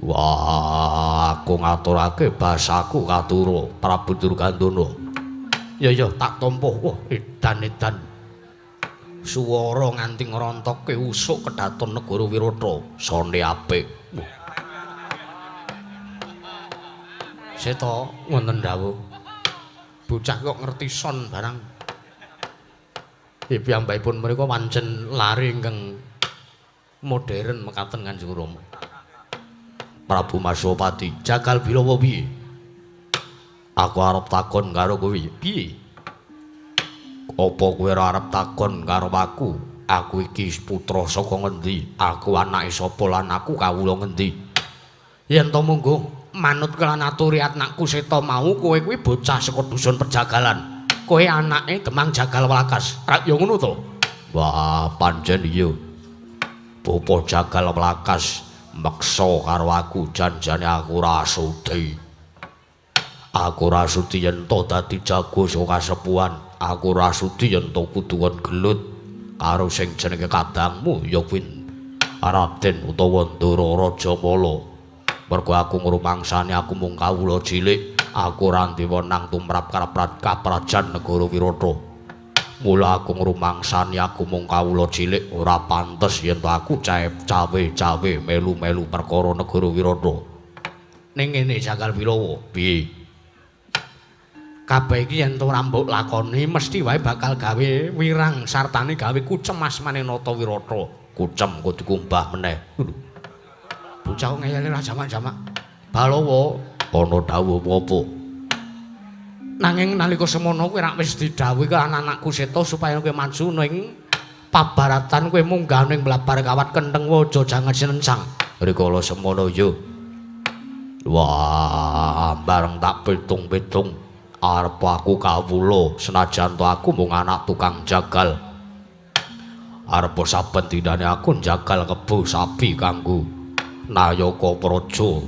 Wah, aku ngaturake basaku katura Prabu Durgandana. Ya ya tak tampa. Wah, edan-edan. Suwara nganti ngrontokke usuk kedaton negara Wirata. Sone apik. Seta wonten dawuh. Bocah kok ngerti son barang. Piyambakipun menika pancen lare ingkang modern mekaten Kanjeng Rama. Prabu Maswapati, Jagal Bilawa piye? Aku arep takon karo kowe, piye? Apa kowe ora arep takon karo aku? Aku iki putra saka ngendi? Aku anake sapa lan aku kawula ngendi? Yen to mungguh manut kelan aturi anakku Seta mau, kowe kuwi bocah saka dusun Pejagalan. Kowe anake Demang Jagal Wlakas. Rak ya ngono to? Wah, pancen iya. Bapa Jagal Wlakas meksa karo aku, janjane aku ora sudi. Aku ora sudi yen to dadi jago saka kasepuhan. Aku ora sudi yen to kudu kon gelut karo sing jenenge kadangmu ya kuwi Raden utawa Ndara Rajamala. Mergo aku ngrumangsani aku mung kawula cilik, aku ora duwe wenang tumrap kaprajan negara Wirata. Mula aku ngrumangsani aku mung kawula cilik, ora pantes yen to aku cawe-cawe melu-melu perkara negara Wirata. Ning ngene Jagal Wilawa, piye? Kabeh iki yen to ora mbok lakoni mesti wae bakal gawe wirang sartane gawe kucem asmane Nata Wirata. Kucem kudu kumbah meneh. Bocah ngeyele ra jamak-jamak. Balawa ana dawuh apa? Nanging nalika semono kowe rak wis didhawuhi karo anakku Seta supaya kowe maju ning pabaratan kowe munggah ning Blabar Kawat Kentheng Waja jangan sinencang. Rikala semono yo. Wah, bareng tak pitung-pitung arep aku kawula senajan to aku mung anak tukang jagal. Arep saben dinane aku njagal kebo sapi kanggo nayaka praja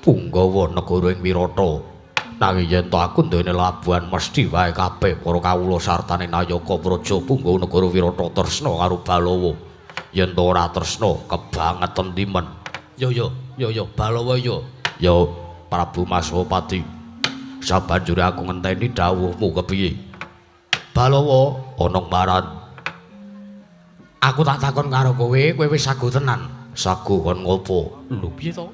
punggawa negara ing Wirata. Nanging yen to aku duweni labuhan mesti wae kabeh para kawula sartane nayaka praja punggawa negara Wirata tresna karo Balawa. Yen to ora tresna kebangeten timen. Yo yo yo yo Balawa yo. Yo Prabu Maswapati. Sabanjure aku ngenteni dawuhmu kepiye? Balawa ana maran. Aku tak takon karo kowe, kowe wis sago tenan. Sago kon ngopo? Lho piye to?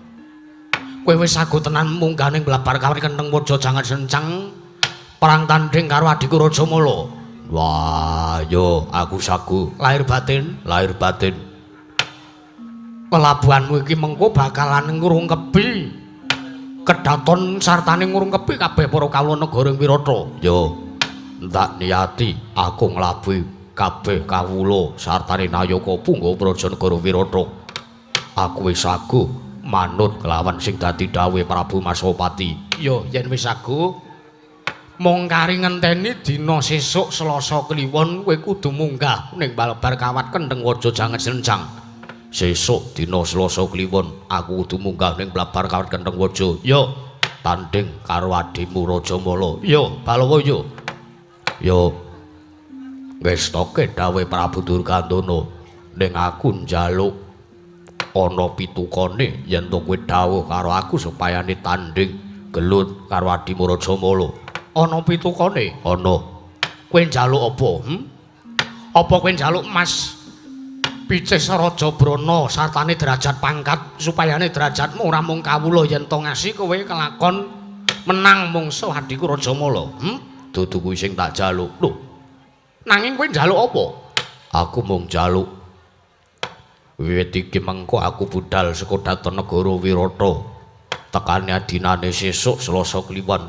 Kowe wis sago tenan munggah ning Blabar Kawat Kentheng Waja jangan sencang perang tanding karo adhiku Rajamala. Wah, yo aku sago. Lahir batin, lahir batin. Pelabuhanmu iki mengko bakalan ngrungkebi kedaton sartane ngrungkebi kabeh para kawula negara ing Wirata. Yo, ndak niati aku nglabuhi kabeh kawula sartane nayaka punggawa praja negara Wirata. Aku wis sago manut kelawan sing dadi dawuhe Prabu Maswapati. Yo, yen wis sago mung kari ngenteni dina sesuk Selasa Kliwon kowe kudu munggah ning Blabar Kawat Kentheng Waja jangan sencang. Sesuk dina Selasa Kliwon aku kudu munggah ning Blabar Kawat Kentheng Waja. Yo, tanding karo adhimu Rajamala. Yo, Balawa yo. Yo. Wis toke dawuhe Prabu Durgandana ning aku njaluk ana pitukane yen to kowe dawuh karo aku supayane tanding gelut karo adhimu Rajamala. Ana pitukane? Ana. Kowe njaluk apa? Apa kowe njaluk Mas Picis Raja Brana sartane derajat pangkat supayane derajatmu ora mung kawula yen to ngasi kowe kelakon menang mungsuh adhiku Rajamala. Dudu kuwi sing tak jaluk. Lho. Nanging kowe njaluk apa? Aku mung njaluk wiwit iki mengko aku budal saka daton negara Wirata. Tekane adinane sesuk Selasa Kliwon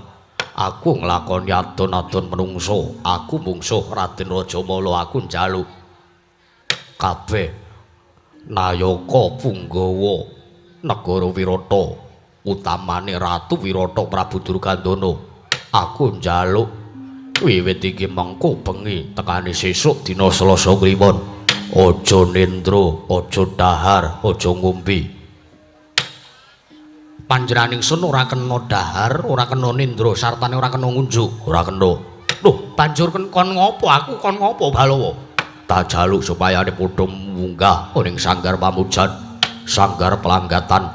aku nglakoni adon-adon menungso. Aku mungsuh Raden Rajamala, aku njaluk kabeh nayaka punggawa negara Wirata utamane Ratu Wirata Prabu Durgandana. Aku njaluk wiwit iki mengko bengi tekane sesuk dina Selasa Kliwon aja nendra, aja dahar, aja ngombe. Panjenengan ingsun ora kena dahar, ora kena nendra, sartane ora kena ngunjuk, ora kena. Lho, banjur kon ngopo? Aku kon ngopo Balawa? Tak jaluk supayane padha munggah ning sanggar pamujan, sanggar pelanggatan,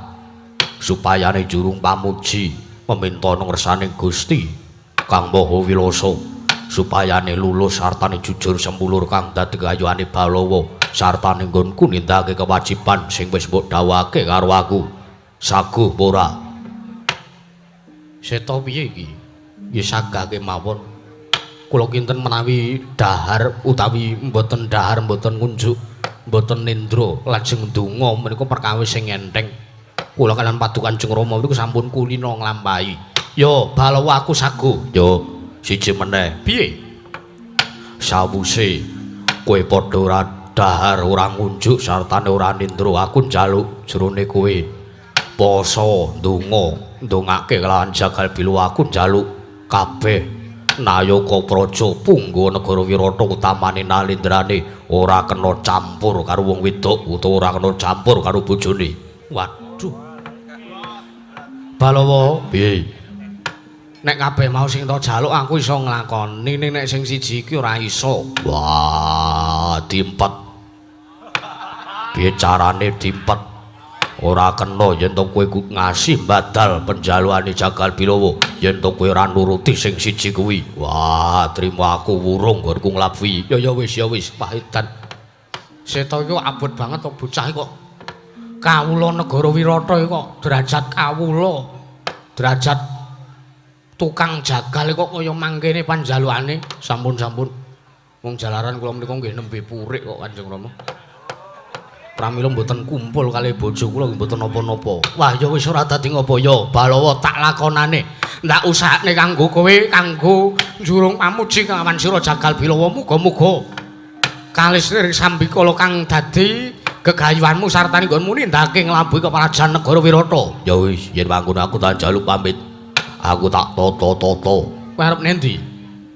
supayane jurung pamuji meminta ngersane Gusti Kang Maha Wilasa, supayane lulus sartane jujur sempulur kang dadi kayuane Balawa sartane nggonku nindakake kewajiban sing wis mbok dawuhake karo aku. Saguh ora? Seta piye iki? Ya sagake mawon. Kula kinten menawi dahar utawi mboten dahar, mboten ngunjuk, mboten nendra, lajeng ndonga menika perkawis sing enteng. Kula kaliyan Paduka Kanjeng Rama niku sampun kulina nglampahi. Yo Balawa aku saguh. Yo siji meneh. Piye? Sawuse kowe padha ora dahar, ora ngunjuk sartane ora nindra, aku njaluk jrone kowe poso ndonga, ndongake kelawan Jagal Bilawa, aku njaluk kabeh nayaka praja punggawa negara Wirata utamane nalendrane ora kena campur karo wong wedok utawa ora kena campur karo bojone. Waduh. Balawa, piye? Nek kabeh mau sing tak jaluk aku iso nglakoni, ning nek sing siji iki ora iso. Wah, diempet. Piye carane diempet? Ora kena yen to kowe ngasih badal penjalukane Jagal Bilawa, yen to kowe ora nuruti sing siji kuwi. Wah, trimo aku wurung nggonku nglabuhi. Ya ya wis, ya wis, pahitan. Seta iki abot banget to bocah iki kok. Kawula negara Wirata iki kok derajat kawula, derajat tukang jagal kok kaya mangkene panjalukane. Sampun-sampun. Wong jalaran kula menika nggih nembe purik kok Kanjeng Rama. Pramila mboten kumpul kalih bojo kula nggih mboten napa-napa. Wah ya wis ora dadi ngapa ya, Balawa tak lakonane. Ndak usahane kanggo kowe, kanggo njurung pamuji kelawan sira Jagal Bilawa. Muga-muga kalis ring sambikala kang dadi gegayuhanmu sartane nggonmu nindakake nglabuhi keprajan negara Wirata. Ya wis, yen mangkono aku tak njaluk pamit. Aku tak toto-toto. Kowe arep nendi?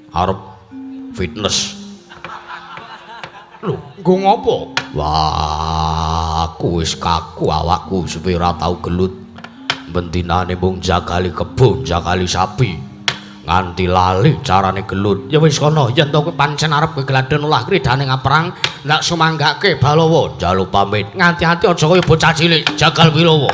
Arep fitness. Lho, nggo ngopo? Wah, aku wis kaku awakku suwe ora tau gelut. Bendinane mung jagali kebon, jagali sapi. Nganti lali carane gelut. Ya wis kono, yen to kowe pancen arep gegladen olah kridane ngaperang, ndak sumanggake Balawa. Njaluk pamit. Ngati-ati aja kaya bocah cilik, Jagal Bilawa.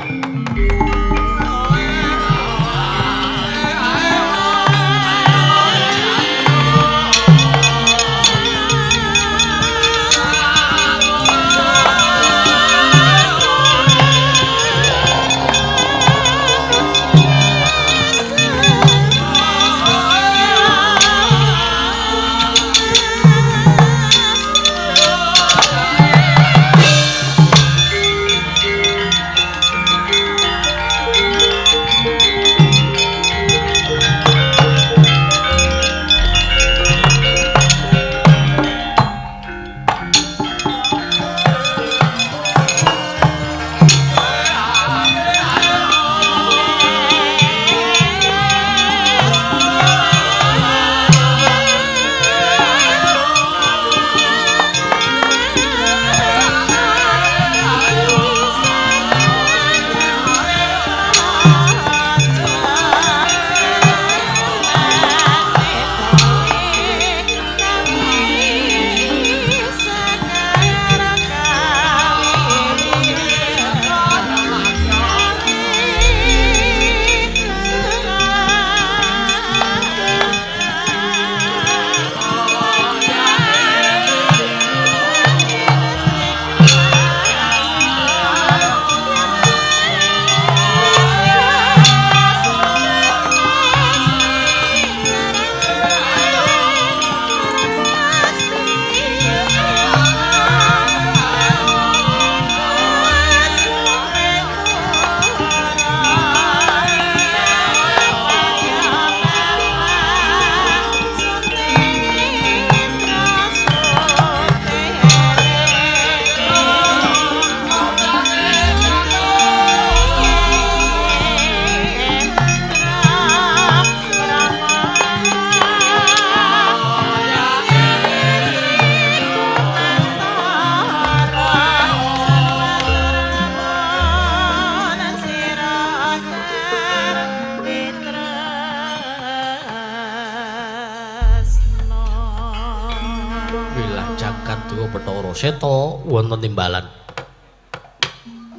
Seta wonten timbalan.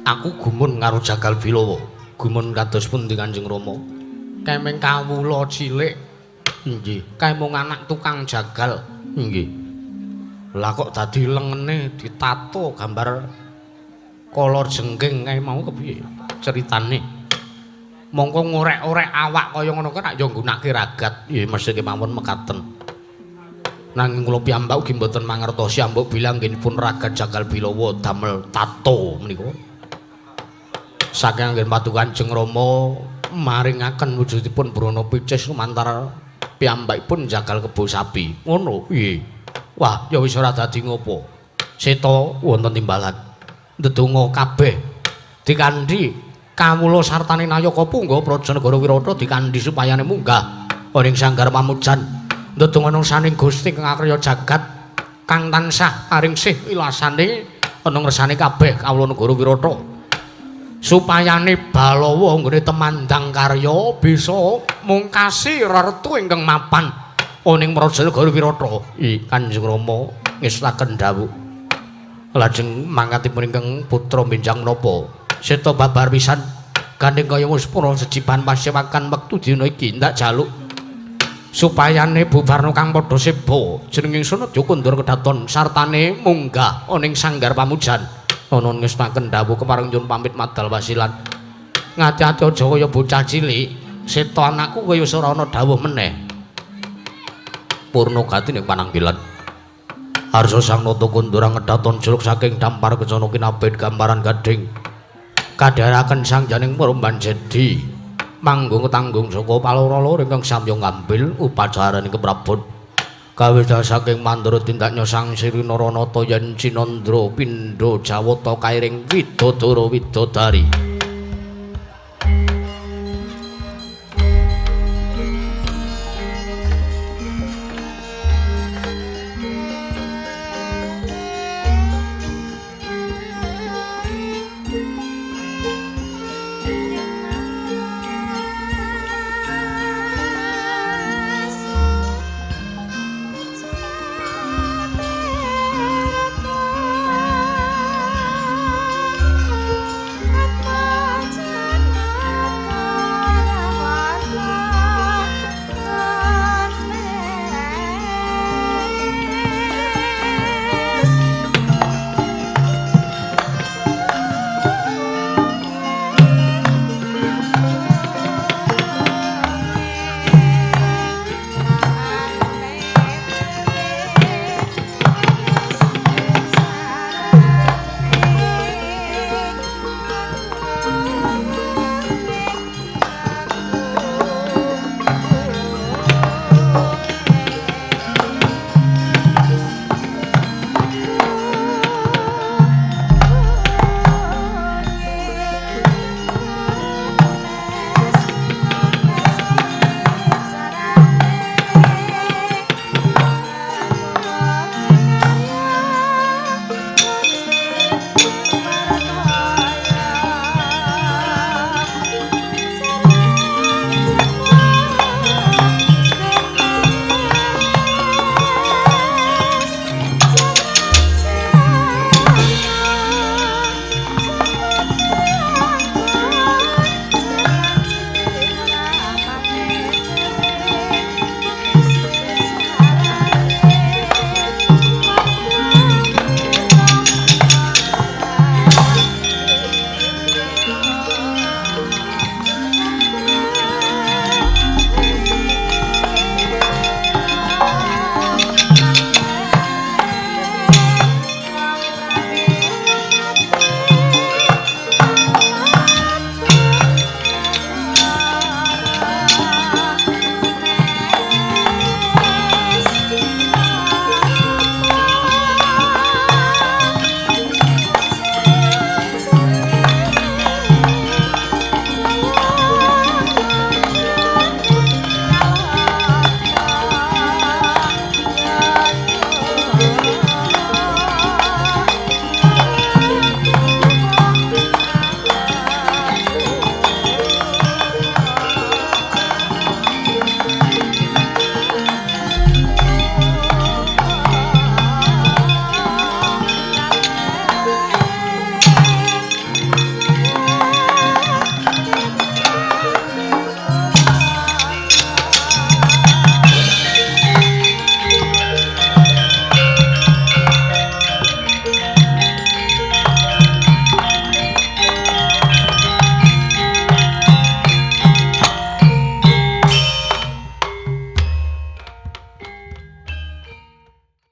Aku gumun karo Jagal Bilawa. Gumun kados pundi Kanjeng Rama? Kemeng kawula cilik. Inggih. Kae mung anak tukang jagal. Inggih. Lah kok dadi lengene ditato gambar kolor jengking kae mau kepiye ceritane? Mongko ngorek-orek awak kaya ngono kuwi rak ya nggunake ragat. Nggih mesti kemawon mekaten. Nanging kula piyambak ugi mboten mangertosi ambok bilang nggenipun ragat Jagal Bilawa damel tato menika. Saking anggen padu Kanjeng Rama maringaken wujudipun Brana Picis lumantar piyambakipun jagal kebo sapi. Ngono piye? Wah, ya wis ora dadi ngopo. Seta wonten timbalan. Ndedonga kabeh dikandhi kawula sartane nayaka punggawa Praja Negara Wirata dikandhi supayane munggah ana ing sanggar pamujan. Ndedonga saning Gusti kang akrya jagat kang tansah paring sih wilasane ana ngersane kabeh kawula negara Wirata. Supayane Balawa nggone temandang karya bisa mungkasi rertu ingkang mapan ana ing Praja Negara Wirata. I Kanjeng Rama ngestaken dawuh. Lajeng mangkatipun ingkang putra benjang menapa? Seta babar pisan gandeng kaya muspura sejiban pasewakan wektu dina iki ndak jaluk supayane bubarna kang padha seba jeneng ingsun aja kondur kedaton sartane munggah ana ing sanggar pamujan. Ana ngestaken dawuh kepareng nyuwun pamit madal wasilan. Ngati-ati aja kaya bocah cilik, seta anakku kaya ora ana dawuh meneh. Purna gati ning pananggilan. Harsa sang nata kondur ngedaton juluk saking dampar kencana kinabet gambaran gading. Kadharaken sang janing Purban Jedi. Manggung tanggung saka paloro-loro ingkang samya ngambil upacarane keprabon. Kawista saking mandura tindaknya sang Sri Naranata yen Cinandra pindha jawata kairing widodara widodari.